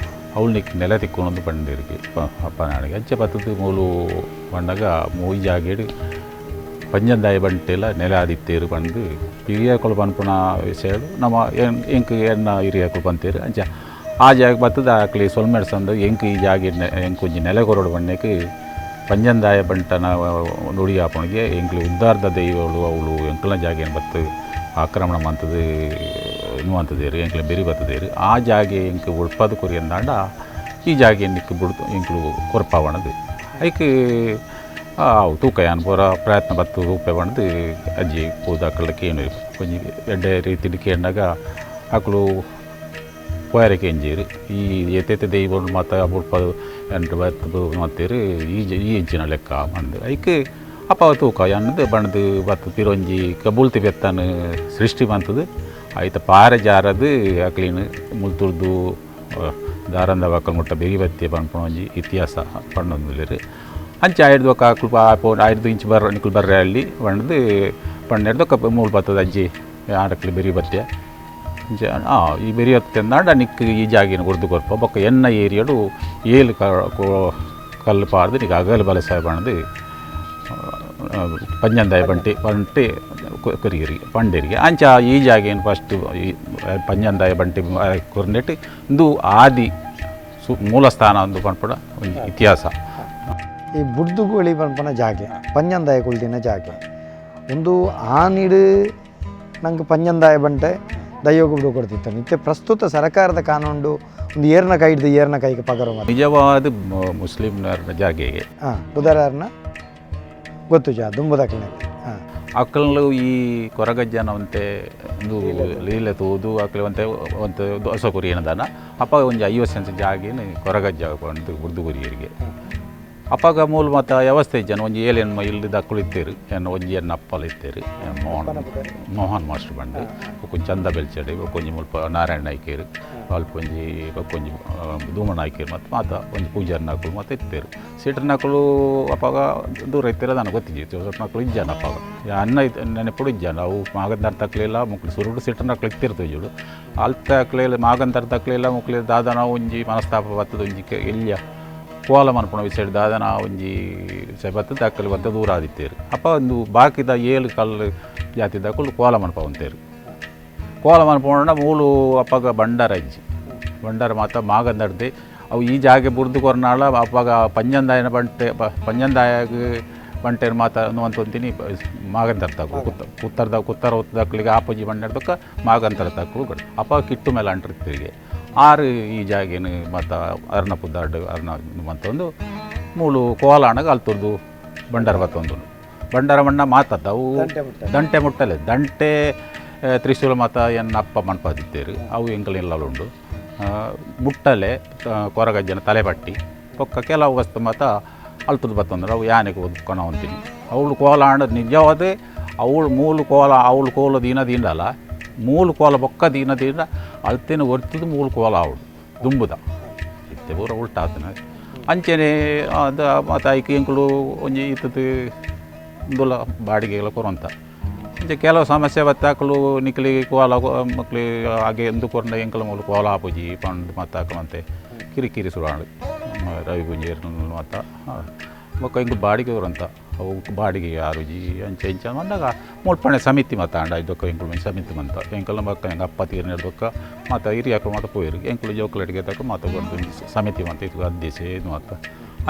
ಅವಳು ನಿಕ್ ನೆಲೆ ತಿಕ್ಕೊನೊಂದು ಪಂಡಿರಿಗೆ ಅಪ್ಪನಾಡಿಗೆ ಅಂಚೆ ಪತ್ತದ ಮೂಲು ಪಂಡಾಗ ಈ ಜಾಗೆಡ್ ಪಂಜಂದಾಯಿ ಬಂಟೆಲ ನೆಲೆ ಆದಿತ್ತೇರು ಪಂದು ಹಿರಿಯಕುಲು ಪನ್ಪುನ ವಿಷಯ ನಮ್ಮ ಎಂಕ್ ಎನ್ನ ಹಿರಿಯಕುಲು ಪಂತೇರು. ಅಂಚ ಆ ಜಾಗ ಬತ್ತದ ಆಕ್ಲಿ ಸೊಲ್ಮೆಡ್ಸಂದು ಎಂಕ್ ಈ ಜಾಗೆ ಎಂಕ್ ಒಂಜಿ ನೆಲೆ ಕೊರೊಡು ಪಣ್ಣೆಕ್ ಪಂಜಂದಾಯ ಬಂಟನ ನುಡಿ ಆಪಣಿಗೆ ಎಂಕ್ಲು ಉದ್ದಾರದ ದೈವಳು ಅವಳು ಎಂಕ್ಲನ ಜಾಗೆನ ಬತ್ತು ಆಕ್ರಮಣ ಮಂತದು ನುವಂತದೇರು ಎಂಕ್ಲ ಬೆರಿ ಬತ್ತದೇರು ಆ ಜಾಗೆ ಎಂಕ್ ಉಳ್ಪದ ಕೊರಿ ಅಂದಾಂಡ ಈ ಜಾಗೆ ನಿಕ್ಕು ಬುಡ್ದು ಎಂಕ್ಲು ಕೊರ್ಪಾವಣದು ಐಕ್ ಅವು ತೂಕ ಯಾನ್ ಪೂರ ಪ್ರಯತ್ನ ಬತ್ತು ತೂಪೆ ಬಣ್ಣದು ಅಜ್ಜಿ ಪೂದಾಕಲ್ದ ಕೇನು ಒಂಜಿ ಎಡ್ಡೆ ರೀತಿಡ್ ಕೇಂಡಾಗ ಅಕುಲು ಪೋಯರೆ ಕೇಂಜೇರು ಈ ಏತೇತೆ ದೈವಳು ಮಾತ ಬುಡ್ಪ ಎಂಟು ಬತ್ತು ಮತ್ತೇರು ಈ ಈ ಇಂಚಿನ ಲೆಕ್ಕ ಬಂದು ಐಕ್ ಅಪ್ಪ ತೂಕ ಅನ್ನದು ಬಣ್ಣದು ಬತ್ತು ಪಿರೊಂಜಿ ಕಬೂಲ್ತಿ ಬೆತ್ತನ ಸೃಷ್ಟಿ ಬಂತದು ಐತ ಪಾರೆ ಜಾರದು ಅಕ್ಲೀನ್ ಮುಲ್ತುರ್ದು ದಾರಂದ ವಕ್ಕಲ್ ಮುಟ್ಟ ಬೆರಿ ಬತ್ತಿ ಪನ್ಪುನ ಒಂಜಿ ಇತಿಹಾಸ ಪಣ್ಣೊಂದುಲ್ಲೆರ್. ಅಂಚ ಆಯ್ದು ಬೊಕ್ಕ ಅಕುಲು ಆಯ್ದು ಇಂಚ್ ಬರ್ರ ನಿಕುಲು ಬರ್ರೆ ಅಲ್ಲಿ ಪಂಡ್ದು ಪಂಡೆರ್ದು ಮೂಲು ಬತ್ತದ ಅಜ್ಜಿ ಆಡಕ್ಲಿ ಬೆರಿ ಬತ್ತಿ ಅಂಚ ಈ ಬೆರಿ ಬತ್ತಿ ನಿಕ್ ಈ ಜಾಗಿನ ಕೊರ್ದು ಕೊರ್ಪ ಬೊಕ್ಕ ಎನ್ನ ಏರಿಯಡು ಏಲು ಕಲ್ಲು ಪಾಡ್ದು ನಿಕ್ ಅಗಲು ಬಲಸಾಯ ಪಂಡ್ದು ಪಂಜಂದಾಯ ಬಂಟಿ ಬಂಟಿ ಕೊರಿಯರಿಗೆ ಪಂಡೇರಿಗೆ ಅಂಚ ಈ ಜಾಗೇನು ಫಸ್ಟ್ ಈ ಪಂಜಂದಾಯ ಬಂಟಿ ಕೊರ್ನೆಟ್ ಇಂದು ಆದಿ ಮೂಲ ಸ್ಥಾನ ಒಂದು ಪನ್ಪುಡ ಒಂಜಿ ಇತಿಹಾಸ. ಈ ಬುಡ್ದುಗೋಳಿ ಪನ್ಪನ ಜಾಗೆ ಪಂಜಂದಾಯ ಕುಳ್ದಿನ ಜಾಗೆ ಒಂದು ಆನಿಡು ನಂಗೆ ಪಂಜಂದಾಯ ಬಂಟೆ ದೈವ ಬಿಡು ಕೊಡ್ತಿತ್ತು. ನಿತ್ಯ ಪ್ರಸ್ತುತ ಸರ್ಕಾರದ ಕಾನೂನು ಒಂದು ಏರ್ನ ಕೈ ಹಿಡ್ದು ಏರ್ನ ಕೈಗೆ ಪಗರ ನಿಜವಾದ ಮುಸ್ಲಿಂನರ ಜಾಗೆಗೆ ಹಾಂ ಬುಧರಾರ್ನ ಗೊತ್ತು ಜಾ ದುಂಬುದಕ್ಕಿನ ಹಾಂ ಅಕ್ಕಲು ಈ ಕೊರಗಜ್ಜನ ಒಂತೆ ಒಂದು ಲೀಲೆ ತೂದು ಅಕ್ಲೆ ಒಂತೆ ಒಂತೆ ದೋಸೆ ಕುರಿ ಏನದಾನ ಅಪ್ಪ ಒಂಜಿ 50 ಸೆನ್ಸ್ ಜಾಗಿನ ಕೊರಗಜ್ಜ ಪಂಡ್ದು ಬುಡ್ದು ಕುರಿಯರಿಗೆ ಅಪ್ಪಾಗ ಮೂಲ ಮತ್ತು ವ್ಯವಸ್ಥೆ ಇಜ್ಜನ ಒಂಜಿ ಏಳೆನ್ ಇಲ್ಲಿ ದಕ್ಕಲು ಇತ್ತೇರು ಎನ್ನ ಒಂಜಿ ಎನ್ನ ಅಪ್ಪಲು ಇತ್ತೇರು ಮೋಹನ್ ಮೋಹನ್ ಮಾಸ್ಟರ್ ಬಂದು ಒಂಜಿ ಚಂದ ಬೆಲ್ಚಡಿ ಒಂಜಿ ಮುಲ್ಪ ನಾರಾಯಣ ನಾಯ್ಕೇರು ಅಲ್ಪ ಒಂಜಿ ಒಂಜಿ ಧೂಮ ನಾಯ್ಕೇರು ಮತ್ತು ಮಾತ ಒಂಜಿ ಪೂಜಾರಿ ನಾಕುಲು ಮತ್ತು ಇತ್ತೇರು ಸೀಟರ್ ನಾಕುಲು ಅಪ್ಪಾಗ ದೂರ ಇತ್ತೀರ ನನಗೆ ಗೊತ್ತಿದ್ದಿತ್ತು ಸ್ವಲ್ಪ ಮಕ್ಕಳು ಇಜ್ಜಾನ ಅಪ್ಪಾಗ ಅನ್ನ ನೆನಪುಡು ಇಜ್ಜಾನ ಅವು ಮಾಗಂದಾರ್ ತಕ್ಲಿಲ್ಲ ಮುಕ್ಳು ಸುರುಡು ಸೀಟರ್ ನಾಕುಲು ಇತ್ತಿರ್ತದೆ ಅಲ್ತ ಅಕ್ಲೆಲ್ಲ ಮಾಗಂದಾರ್ ತಕ್ಲಿಲ್ಲ ಮುಕ್ಳು ದಾದನ ಒಂಜಿ ಮನಸ್ತಾಪ ಬತ್ತದ ಒಂಜಿ ಎಲ್ಲಿಯ ಕೋಲ ಮನ್ಪುಣ ವಿಷಯ ದಾದನ ಒಂಜಿ ಬತ್ತದ ಅಕ್ಕಲು ಬತ್ತ ದೂರ ಆದಿತ್ತೇರು ಅಪ್ಪ ಒಂದು ಬಾಕಿದ ಏಳು ಕಲ್ಲು ಜಾತಿ ದಕ್ಕಲು ಕೋಲ ಮನ್ಪ ಅಂತೇರು ಕೋಲ ಮನ್ಪೋಣ ಮೂಲು ಅಪ್ಪಗ ಬಂಡಾರ ಇಜ್ಜಿ ಬಂಡಾರ ಮಾತ ಮಾಗಂದಡ್ದೆ ಅವು ಈ ಜಾಗೆ ಬುರ್ದು ಕೊರ್ನಾಳ ಅಪ್ಪಗ ಪಂಜಂದಾಯನ ಬಂಟೆ ಪಂಜಂದಾಯಗ ಬಂಟೆನ ಮಾತ ಅನ್ನುವಂತ ಮಾಗಂದರ್ ತಗು ಕುತ್ತರದ ಕುತ್ತರ ಹೊತ್ತದಕ್ಕಲಿಗೆ ಆಪೊಂಜಿ ಬಂಡೆರ್ದಕ್ಕ ಮಾಗಂತರ ತಕ್ಕಲು ಅಪ್ಪ ಕಿಟ್ಟು ಮೇಲೆ ಅಂಟಿರ್ತಿರಿಗೆ ಆರು ಈ ಜಾಗೇನು ಮತ್ತು ಅರ್ಣ ಪುದ್ದಾಡು ಅರ್ಣ ಅಂತ ಒಂದು ಮೂಲು ಕೋಲಾಣಗ ಅಲ್ತುರ್ದು ಬಂಡಾರ ಬತ್ತೊಂದು ಬಂಡಾರ ಮಣ್ಣ ಮಾತತ್ತ ಅವು ದಂಟೆ ಮುಟ್ಟಲೆ ದಂಟೆ ತ್ರಿಶೂಲ ಮಾತ ಎನ್ನ ಅಪ್ಪ ಮನ್ಪಾದಿತ್ತೇರು ಅವು ಎಂಕಲ್ ಉಂಡು ಮುಟ್ಟಲೆ ಕೊರಗಜ್ಜನ ತಲೆಪಟ್ಟಿ ಪೊಕ್ಕ ಕೆಲವು ವಸ್ತು ಮಾತ ಅಲ್ತುರ್ದು ಬತ್ತೊಂದ್ರೆ ಅವು ಯಾನೆಗೆ ಒದ್ಕೊಣ ಅಂತೀನಿ ಅವಳು ಕೋಲ ಆಂಡ ನಿಜವಾದ ಅವಳು ಮೂಲು ಕೋಲ ಅವಳು ಕೋಲ ದೀನ ದೀಂಡಲ್ಲ ಮೂಲು ಕೋಲ ಬೊಕ್ಕ ದೀನ ದೀನ ಅಳ್ತಿನ ಒರ್ತಿದ್ದು ಮೂಲು ಕೋಲ ಅವಳು ದುಂಬುದ ಇತ್ತೆ ಪೂರ ಉಲ್ಟಾತನ ಅಂಚೆನೆ ಅದು ಮತ್ತು ಐಕ್ ಎಂಕುಲು ಒಂಜಿ ಇತ್ತದು ಇಂದುಲ ಬಾಡಿಗೆಲ್ಲ ಕೊರಂತ ಅಂಚೆ ಕೆಲವು ಸಮಸ್ಯೆ ಬತ್ತಾಕಲು ನಿಕ್ಲಿ ಕೋಲ ಮಕ್ಳಿ ಹಾಗೆ ಎಂದು ಕೊರಂಡ ಎಂಕಲ ಮೂಲು ಕೋಲ ಆಪುಜಿ ಪಂಡ್ ಮತ್ತಾಕಲು ಕಿರಿಕಿರಿ ಸುರಾಳು ರವಿ ಪೂಂಜೇರ್ ಮತ್ತ ಬೊಕ್ಕ ಇಂಕ್ ಬಾಡಿಗೆ ಕೊರಂತ ಅವು ಬಾಡಿಗೆ ಆರುಜಿ ಅಂಚೆ ಇಂಚ ಮಂದಾಗ ಮುಲ್ಪಣೆ ಸಮಿತಿ ಮತ್ತ ಅಂಡ ಇದೊಕ್ಕ ಎಂಕುಲು ಸಮಿತಿ ಮಂತ ಎಂಕಲ ಬೊಕ್ಕ ಎಂಕ ಅಪ್ಪ ತೀರ್ನ ದೊಕ್ಕ ಮತ್ತು ಹಿರಿಯಾಕಲು ಮಾತ ಪೋಯಿರು ಎಂಕುಲು ಜೋಕುಲಡಿಗೆ ತಕ್ಕ ಮಾತ ಒಂದು ಸಮಿತಿ ಮಂತ ಇದು ಅದ್ದೇಶೆ ಇದು ಮಾತ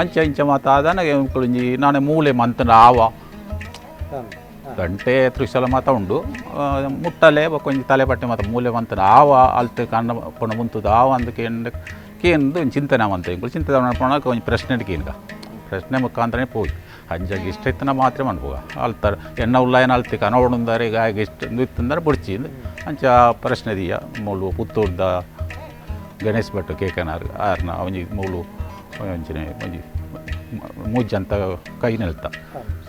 ಅಂಚೆ ಇಂಚ ಮಾತ ಆದಾನ ಎಂಕುಲು ಒಂಜಿ ನಾನೇ ಮೂಲೆ ಮಂತನ ಆವ ಗಂಟೆ ತ್ರಿಶಲ ಮಾತ ಉಂಡು ಮುಟ್ಟಲೆ ಬೊಕ್ಕ ಒಂಜಿ ತಲೆಪಟ್ಟೆ ಮಾತ ಮೂಲೆ ಮಂತನ ಆವ ಅಲ್ತ್ ಕಣ್ಣ ಕೊಣ ಮುಂತುದು ಆವ ಅಂದ್ ಕೇಂದ್ ಕೇಂದು ಒಂಜಿ ಚಿಂತನೆ ಮಂತ ಎಂಕುಲು ಚಿಂತನೆ ಮನ್ಪುನಗ ಒಂಜಿ ಪ್ರಶ್ನೆ ಕೇನ್ಗ ಪ್ರಶ್ನೆ ಮುಖಾಂತರನೇ ಪೋಯಿ ಅಂಜಾಗಿ ಇಷ್ಟ ಇತ್ತನ ಮಾತ್ರ ಮನ್ಪುಗ ಅಲ್ತಾರ ಎಣ್ಣ ಉಲ್ಲಾಯನ ಅಲ್ತಿ ಕನವಡುಂದಾರೆ ಈಗ ಆಗ ಇಷ್ಟ ಇತ್ತಂದ್ರೆ ಬುಡ್ಚಿ ಅಂಚ ಪ್ರಶ್ನೆ ದೀಯ ಮೂಲು ಪುತ್ತೂರ್ದ ಗಣೇಶ್ ಭಟ್ ಕೇಕನಾರ್ ಆರ್ನ ಒಂಜಿ ಮೂಲು ಒಂಚಿನೆ ಒಂಜಿ ಮೂಜಂತ ಕೈ ನೆಲ್ತ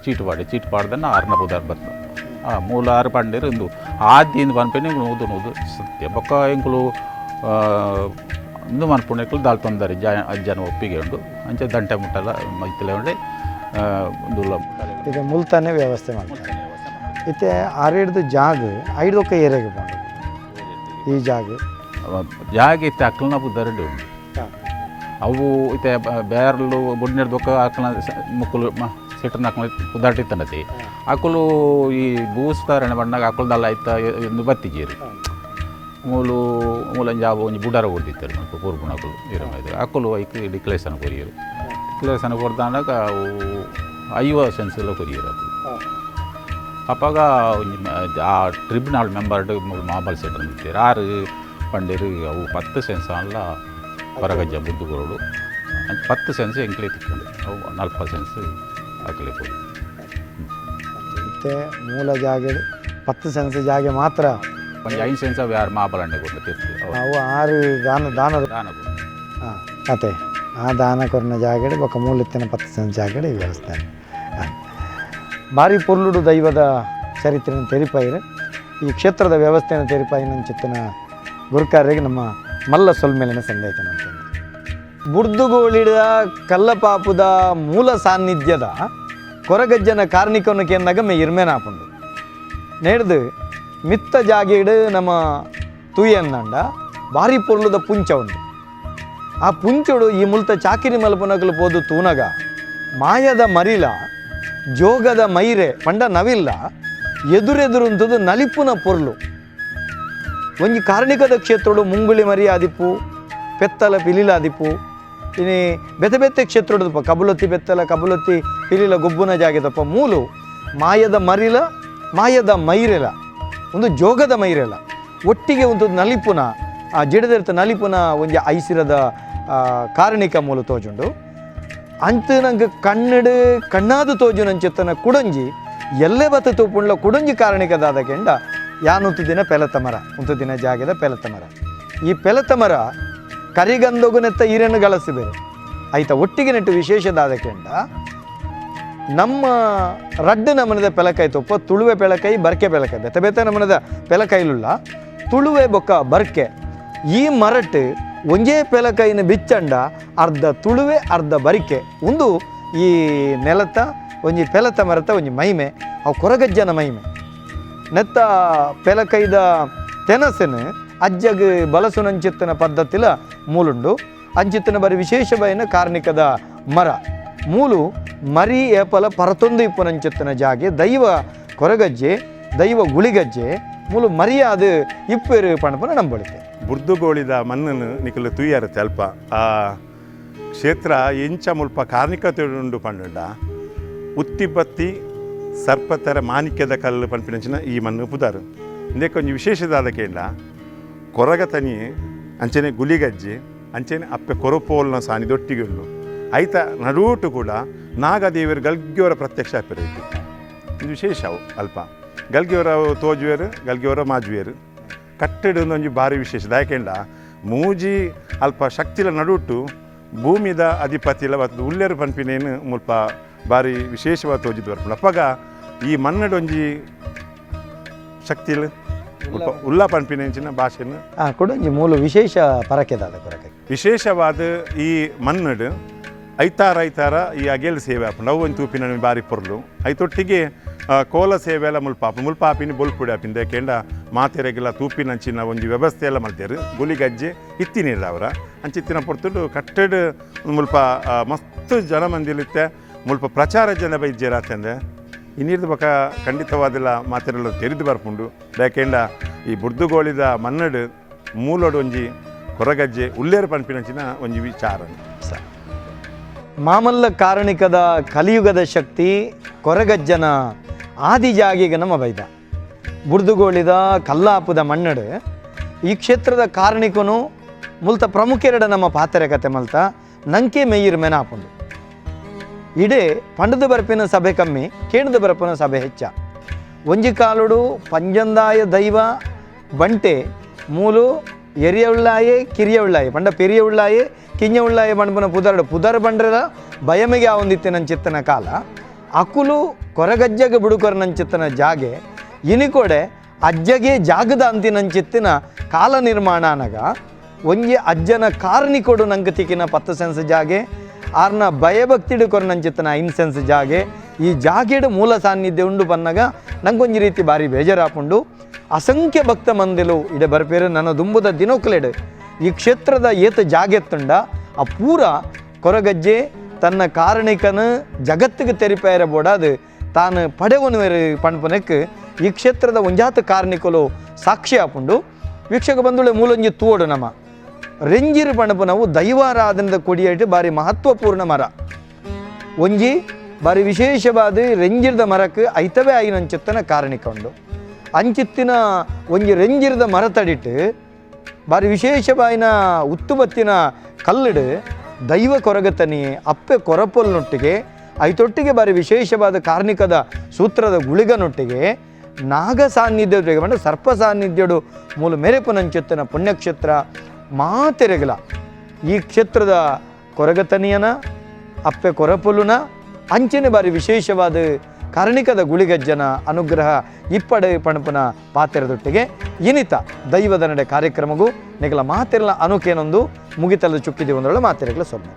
ಚೀಟು ಪಾಡಿ ಚೀಟು ಪಾಡ್ದನ್ನ ಆರ್ನ ಪುದಾರ್ ಬತ್ತ ಆ ಮೂಲ ಆರು ಪಂಡೇರು ಇಂದು ಆದ್ಯಿಂದ ಪನ್ಪೆನೆ ಎಂಕುಲು ಊದು ನೂದು ಸತ್ಯ ಬೊಕ್ಕ ಎಂಕುಲು ಇಂದು ಮನ್ಪುಣೆಕ್ಲು ದಾಲ್ ತೊಂದರೆ ಜ ಅಜ್ಜನ ಒಪ್ಪಿಗೆ ಉಂಡು ಅಂಚೆ ದಂಟೆ ಮುಟ್ಟಲ್ಲ ಮೈತಿಲೆ ಉಂಡೆ ಇಂದುಲ್ಲ ಈಗ ಮುಲ್ತಾನೆ ವ್ಯವಸ್ಥೆ ಮಾಡ್ತಾರೆ ಇತ್ತೆ ಆರೇಡ್ದು ಜಾಗ ಐದೊಕ್ಕ ಏರಿಯಾಗೆ ಪೋಂಡು ಈ ಜಾಗ ಜಾಗ ಇತ್ತೆ ಅಕ್ಕಲ್ನ ಪುದರ್ಡು ಉಂಡು ಅವು ಇತ್ತೆ ಬೇರ್ಲು ಬುಡ್ನೆಡ್ ಬೊಕ್ಕ ಅಕ್ಕನ ಮುಕ್ಕುಲು ಸೆಟ್ರನ್ನ ಅಕ್ಕನ ಪುದಾಟಿತ್ತನತಿ ಅಕ್ಕಲು ಈ ಭೂಸ್ತಾರಣ ಬಣ್ಣಗ ಅಕ್ಕಲ್ದಲ್ಲ ಇತ್ತ ಎಂದು ಬತ್ತಿಜೀರು ಮೂಲು ಮೂಲಂಜಾಬ ಒಂಜಿ ಬುಡಾರ ಕೊಡ್ತಿತ್ತಾರೆ ಮಲ್ಪ ಪೂರ್ಪುಣಕುಲು ಇರಮ ಅಕ್ಕಲು ಐಕ್ ಡಿಕ್ಲೇಷನ್ ಕೊರಿಯರು ಡಿಕ್ಲೇಷನ್ ಕೊಡ್ದಾಂಡಾಗ ಅವು 50 ಸೆನ್ಸ್ ಎಲ್ಲ ಕೊರಿಯರು ಅಕ್ಕಲು ಅಪ್ಪಾಗ ಒಂಜಿ ಆ ಟ್ರಿಬ್ಯುನಲ್ ಮೆಂಬರ್ ಮಾಬಲ್ ಸೆಟ್ರ್ ನಿಂತೀರು ಆರು ಪಂಡೇರು ಅವು 10 ಸೆನ್ಸ್ ಅಲ್ಲ ಹೊರಗಜ್ಜ ಬುದ್ದು ಕೊರಡು 10 ಸೆನ್ಸ್ ಎಂಕ್ಲೆ ತಿಕ್ಕೊಂಡು ಅವು 40 ಸೆನ್ಸ್ ಅಕ್ಕಲೆ ಪೋಯಿ. ಇತ್ತೆ ಮೂಲ ಜಾಗ 10 ಸೆನ್ಸ್ ಜಾಗೆ ಮಾತ್ರ ಒಂಜಿ 5 ಸೆನ್ಸ್ ಅವು ಯಾರು ಮಾಬಲ್ ಅಂಡೆ ಕೊಡ್ಲು ತಿರ್ತು ಅವು ಆರು ದಾನ ದಾನ ದಾನ ಕೊಡು. ಹಾಂ ಅತೆ ಆ ದಾನ ಕೊರ್ನ ಜಾಗಡೆ ಬೊಕ್ಕ ಮೂಲೆತ್ತಿನ 10 ಸೆನ್ಸ್ ಜಾಗಡೆ ಈ ವ್ಯವಸ್ಥೆ. ಭಾರಿ ಪೊರ್ಲುಡು ದೈವದ ಚರಿತ್ರೆಯನ್ನು ತೆರಿಪಾಯಿರು ಈ ಕ್ಷೇತ್ರದ ವ್ಯವಸ್ಥೆಯನ್ನು ತೆರಿಪಾಯಿನ ಚಿತ್ತನ ಗುರುಕಾರ್ಯಗೆ ನಮ್ಮ ಮಲ್ಲ ಸೊಲ್ಮೇಲಿನ ಸಂದೇಶನಂತ ಬುರ್ದುಗೋಳಿಡ ಕಲ್ಲಪಾಪುದ ಮೂಲ ಸಾನ್ನಿಧ್ಯದ ಕೊರಗಜ್ಜನ ಕಾರ್ಣಿಕವನ್ನು ಕೇಂದಾಗ ಮೇ ಇರ್ಮೇನಾಪುಂಡು ನೇಡ್ದು ಮಿತ್ತ ಜಾಗೆಡು ನಮ್ಮ ತೂಯನ್ನಂಡ ಭಾರಿ ಪೊರ್ಲುದ ಪುಂಚ ಉಂಡು. ಆ ಪುಂಚೋಡು ಈ ಮುಲ್ತ ಚಾಕಿರಿ ಮಲ್ಪನಕಲು ಪೋದು ತೂನಗ ಮಾಯದ ಮರಿಲ ಜೋಗದ ಮೈರೆ ಪಂಡ ನವಿಲ್ಲ ಎದುರೆದುರುಂತದ್ದು ನಲಿಪುನ ಪೊರ್ಲು. ಒಂಜಿ ಕಾರ್ಣಿಕದ ಕ್ಷೇತ್ರಡು ಮುಂಗುಳಿ ಮರಿ ಆದಿಪ್ಪು ಪೆತ್ತಲ ಪಿಲಿಲಾದಿಪ್ಪು ಇನಿ ಬೆತೆ ಬೆತ್ತೆ ಕ್ಷೇತ್ರಡು ಕಬುಲತ್ತಿ ಬೆತ್ತಲ ಕಬುಲತ್ತಿ ಪಿಲಿಲ ಗೊಬ್ಬುನ ಜಾಗೆದಪ್ಪ ಮೂಲು ಮಾಯದ ಮರಿಲ ಮಾಯದ ಮೈರೆಲ ಒಂದು ಜೋಗದ ಮೈರೆಲ ಒಟ್ಟಿಗೆ ಒಂದು ನಲಿಪುನ ಆ ಜಿಡದಿರ್ತ ನಲಿಪುನ ಒಂಜಿ ಐಸಿರದ ಕಾರಣಿಕ ಮೂಲು ತೋಜುಂಡು. ಅಂತ ನಂಗೆ ಕಣ್ಣಡು ಕಣ್ಣಾದ ತೋಜುನಂಚಿತ್ತನ ಕುಡಂಜಿ ಎಲ್ಲೇ ಬತ್ತ ತೂಪುಂಡ್ಲ ಕುಡಂಜಿ ಕಾರಣಿಕದಾದ ಕೆಂಡ ಯಾನುಂತು ದಿನ ಪೆಲತ ಮರ ಉಂತು ದಿನ ಜಾಗದ ಪೆಲತ ಮರ. ಈ ಪೆಲತ ಮರ ಕರಿಗಂದೊಗುನೆತ್ತ ಈರನ್ನು ಗಳಸಿ ಬೇರೆ ಆಯ್ತಾ ಒಟ್ಟಿಗೆ ನೆಟ್ಟು ವಿಶೇಷದಾದ ಕೆಂಡ ನಮ್ಮ ರಡ್ಡು ನಮನದ ಪೆಲಕಾಯಿ ತೊಪ್ಪ ತುಳುವೆ ಪೆಳಕಾಯಿ ಬರ್ಕೆ ಪೆಲಕಾಯಿ ಬೆತ್ತ ಬೆತ್ತ ನಮನದ ಪೆಲಕಾಯಿಲುಲ್ಲ ತುಳುವೆ ಬೊಕ್ಕ ಬರ್ಕೆ ಈ ಮರಟ್ ಒಂಜೇ ಪೆಲಕಾಯಿನ ಬಿಚ್ಚಂಡ ಅರ್ಧ ತುಳುವೆ ಅರ್ಧ ಬರಿಕೆ ಒಂದು ಈ ನೆಲತ ಒಂಜಿ ಪೆಲತ ಮರತ ಒಂಜಿ ಮಹಿಮೆ ಅವು ಕೊರಗಜ್ಜನ ಮಹಿಮೆ. ನೆತ್ತ ಪೆಲಕೈದ ತೆನಸನು ಅಜ್ಜಗ್ ಬಲಸುನಂಚಿತ್ತನ ಪದ್ಧತಿಲ ಮೂಲುಂಡು. ಅಂಚಿತ್ತನ ಬರಿ ವಿಶೇಷ ಬಯನ ಕಾರ್ಣಿಕದ ಮರ ಮೂಲು ಮರಿ ಏಪಲ ಪರತೊಂದು ಇಪ್ಪುನಂಚಿತ್ತನ ಜಾಗೆ ದೈವ ಕೊರಗಜ್ಜೆ ದೈವ ಗುಳಿಗಜ್ಜೆ ಮೂಲು ಮರಿಯಾದ ಇಪ್ಪೇರು ಪಣಪನ ನಂಬಳಿಕೆ. ಬುರ್ದುಗೋಳಿದ ಮಣ್ಣನ್ನು ನಿಕಲು ತೂಯಾರ ಅಲ್ಪ ಆ ಕ್ಷೇತ್ರ ಎಂಚ ಮುಲ್ಪ ಕಾರ್ಣಿಕತೆ ಉಂಡು ಪಂಡುಂಡ ಉತ್ತಿಬತ್ತಿ ಸರ್ಪತರ ಮಾಣಿಕ್ಯದ ಕಲ್ಲು ಪನ್ಪಿನಂಚಿನ ಈ ಮಣ್ಣು ಪುದಾರು. ಇಂದಕ್ಕೆ ಒಂಜಿ ವಿಶೇಷದಾದ ಕೇಂಡ ಕೊರಗತನಿ ಅಂಚನೆ ಗುಲಿಗಜ್ಜೆ ಅಂಚನೆ ಅಪ್ಪೆ ಕೊರಪೋಲ್ನ ಸಾನಿ ದೊಟ್ಟಿಗೆ ಉಂಡು. ಐತ ನಡೂಟು ಕೂಡ ನಾಗದೇವರು ಗಲ್ಗಿಯವರ ಪ್ರತ್ಯಕ್ಷ ಆಪಿರೈತಿ. ಇದು ವಿಶೇಷ ಅವು ಅಲ್ಪ ಗಲ್ಗಿಯವರ ತೋಜುವೇರು, ಗಲ್ಗಿಯವರ ಮಾಜುವೇರು. ಕಟ್ಟಡ ಒಂಜಿ ಭಾರಿ ವಿಶೇಷ. ದಾಯಕೆಂಡ ಮೂಜಿ ಅಲ್ಪ ಶಕ್ತಿಲ ನಡುಟು ಭೂಮಿದ ಅಧಿಪತಿಲ ಮತ್ತು ಉಲ್ಲೇರು ಪನ್ಪಿನೇನು ಮುಲ್ಪ ಭಾರಿ ವಿಶೇಷವಾದ ತೋಜಿದ್ ಬರ್ಪುಂಡು. ಅಪ್ಪಗ ಈ ಮನ್ನಡೊಂಜಿ ಶಕ್ತಿಲ್ ಮುಲ್ಪ ಉಲ್ಲ ಪನ್ಪಿನೆಂಚಿನ ಭಾಷೆನ ಕೊಡೊಂಜಿ ಮೂಲ ವಿಶೇಷ ಪರಕೆದಾದ ಕೊರಕೆ. ವಿಶೇಷವಾದ ಈ ಮನ್ನಡು ಐತಾರ ಐತಾರ ಈ ಅಗೇಲ್ ಸೇವೆ ಆಪುಂಡು. ಅವು ಒಂದು ತೂಪಿನ ಬಾರಿ ಪೊರ್ಲು. ಐತೊಟ್ಟಿಗೆ ಕೋಲ ಸೇವೆ ಎಲ್ಲ ಮುಲ್ಪ ಮುಲ್ಪ ಆಪಿನಿ ಬೊಲ್ಪುಡಿ ಆಪಿನ ದೇಕೆಂಡ ಮಾತೆರೆಗೆಲ್ಲ ತೂಪಿನಂಚಿನ ಒಂಜಿ ವ್ಯವಸ್ಥೆ ಎಲ್ಲ ಮಲ್ತೇರು. ಗುಲಿಗಜ್ಜೆ ಇತ್ತಿನಿಲ್ಲ ಅವರ ಅಂಚಿತ್ತಿನ ಪೊರ್ತುಡು ಕಟ್ಟಡ ಮುಲ್ಪ ಮಸ್ತ್ ಜನ ಮಂದಿಲಿತ್ತೆ. ಮುಲ್ಪ ಪ್ರಚಾರ ಜನ ಬೈದ್ಯರಾತಂದೆ ಇನ್ನಿರ್ದ ಬಕ ಖಂಡಿತವಾದಿಲ್ಲ ಮಾತೆರೆಲ್ಲ ತೆರೆದು ಬರ್ಪುಂಡು. ಯಾಕೆಂಡ ಈ ಬುರ್ದುಗೋಳಿದ ಮನ್ನಡು ಮೂಲೊಡು ಒಂಜಿ ಕೊರಗಜ್ಜೆ ಉಲ್ಲೇರು ಪನ್ಪಿನಂಚಿನ ಒಂಜಿ ವಿಚಾರ. ಮಾಮಲ್ಲ ಕಾರಣಿಕದ ಕಲಿಯುಗದ ಶಕ್ತಿ ಕೊರಗಜ್ಜನ ಆದಿ ಜಾಗಿಗೆ ನಮ್ಮ ಬೈದ ಬುರ್ದುಗೋಳಿದ ಕಲ್ಲಾಪುದ ಮಣ್ಣಡು ಈ ಕ್ಷೇತ್ರದ ಕಾರಣಿಕನು ಮುಲ್ತ ಪ್ರಮುಖೆರಡ ನಮ್ಮ ಪಾತ್ರೆ ಕತೆ ಮಲ್ತ ನಂಕೆ ಮೇಯಿರ್ ಮೆನಾಪುಂಡು. ಇಡೇ ಪಂಡದ ಬರಪಿನ ಸಭೆ ಕಮ್ಮಿ, ಕೇಣದ ಬರಪಿನ ಸಭೆ ಹೆಚ್ಚ. ಒಂಜಿ ಕಾಲುಡು ಪಂಜಂದಾಯ ದೈವ ಬಂಟೆ ಮೂಲು ಎರಿಯ ಉಳ್ಳಾಯೆ ಕಿರಿಯ ಉಳ್ಳಾಯೆ ಪಂಡ ಪೆರಿಯ ಉಳ್ಳಾಯೆ ಕಿಂಜ ಉಳ್ಳಾಯೆ ಪಂಡ್ಪುನ ಪುದರ್ಡು ಪುದರ್ ಬಂಡ್ರೆಲ ಬಯಮಿಗೆ ಆವೊಂದಿತ್ತಿನ ನಂಚಿತ್ತನ ಕಾಲ. ಅಕುಲು ಕೊರಗಜ್ಜಗೆ ಬುಡುಕೊರ ನಂಚಿತ್ತನ ಜಾಗೆ ಇನಿಕೊಡೆ ಅಜ್ಜಗೆ ಜಾಗದ ಅಂತಿನಂಚಿತ್ತಿನ ಕಾಲ ನಿರ್ಮಾಣ ಅನಗ ಒಂಜಿ ಅಜ್ಜನ ಕಾರ್ನಿಕೊಡು ನಂಗೆ ತಿಕ್ಕಿನ 10 ಸೆನ್ಸ್ ಜಾಗೆ, ಆರ್ನ ಭಯಭಕ್ತಿಡು ಕೊರ ನಂಚಿತ್ತನ 5 ಸೆನ್ಸ್ ಜಾಗೆ. ಈ ಜಾಗೆಡು ಮೂಲ ಸಾನ್ನಿಧ್ಯ ಉಂಡು ಬನ್ನಗ ನಂಗೊಂಜಿ ರೀತಿ ಭಾರಿ ಬೇಜಾರಾಪುಂಡು. ಅಸಂಖ್ಯ ಭಕ್ತ ಮಂದಿಲು ಇಡೆ ಬರ್ಪೇರು. ನನ್ನ ದುಂಬುದ ದಿನೋಕ್ಲೆಡು ಈ ಕ್ಷೇತ್ರದ ಏತ ಜಾಗೆತ್ತುಂಡ ಆ ಪೂರ ಕೊರಗಜ್ಜೆ ತನ್ನ ಕಾರಣಿಕನ ಜಗತ್ತಿಗೆ ತೆರಿಪೇರ ಬೋಡಾದು ತಾನು ಪಡೆವನು ಪಣ್ಪನಕ್ಕೆ ಈ ಕ್ಷೇತ್ರದ ಒಂಜಾತ ಕಾರ್ಣಿಕಲು ಸಾಕ್ಷಿ ಆಪುಂಡು. ವೀಕ್ಷಕ ಬಂಧುಳೆ, ಮೂಲೊಂಜಿ ತೂವಡು ನಮ ರೆಂಜಿರು ಪಣಪನವು ದೈವಾರಾಧನದ ಕೊಡಿಯೇಟು ಬಾರಿ ಮಹತ್ವಪೂರ್ಣ ಮರ. ಒಂಜಿ ಬಾರಿ ವಿಶೇಷವಾದ ರೆಂಜಿರದ ಮರಕ್ಕೆ ಐತವೇ ಆಯಿನಂಚಿತ್ತನ ಕಾರಣಿಕ ಉಂಡು. ಅಂಚಿತ್ತಿನ ಒಂಜಿ ರೆಂಜಿರದ ಮರ ತಡಿಟ್ಟು ಬಾರಿ ವಿಶೇಷವಾಯಿನ ಉತ್ತುಬತ್ತಿನ ಕಲ್ಲಡು ದೈವ ಕೊರಗತನಿ ಅಪ್ಪೆ ಕೊರಪೊಲ್ನೊಟ್ಟಿಗೆ ಐತೊಟ್ಟಿಗೆ ಬಾರಿ ವಿಶೇಷವಾದ ಕಾರ್ಣಿಕದ ಸೂತ್ರದ ಗುಳಿಗನೊಟ್ಟಿಗೆ ನಾಗ ಸಾನ್ನಿಧ್ಯ ಪಂಡ ಸರ್ಪ ಸಾನ್ನಿಧ್ಯಡು ಮೂಲ ಮೆರೆಪುನಂಚಿತ್ತನ ಪುಣ್ಯಕ್ಷೇತ್ರ ಮಾತೆರೆಗಲ. ಈ ಕ್ಷೇತ್ರದ ಕೊರಗತನಿಯನ ಅಪ್ಪೆ ಕೊರಪೊಲುನ ಅಂಚನೆ ಬಾರಿ ವಿಶೇಷವಾದ ಕಾರಣಿಕದ ಗುಳಿಗಜ್ಜನ ಅನುಗ್ರಹ ಇಪ್ಪಡೆ ಪಣಪುನ ಪಾತೆರದೊಟ್ಟಿಗೆ ಇನಿತ ದೈವದ ನಡೆ ಕಾರ್ಯಕ್ರಮಗೂ ನಿಗಲ ಮಾತೆರಲ ಅನುಕೇನೊಂದು ಮುಗಿತಲದ ಚುಕ್ಕಿದೆ ಒಂದೊಳ್ಳೆ ಮಾತೆರೆಗಳ ಸೊನ್ನೆ.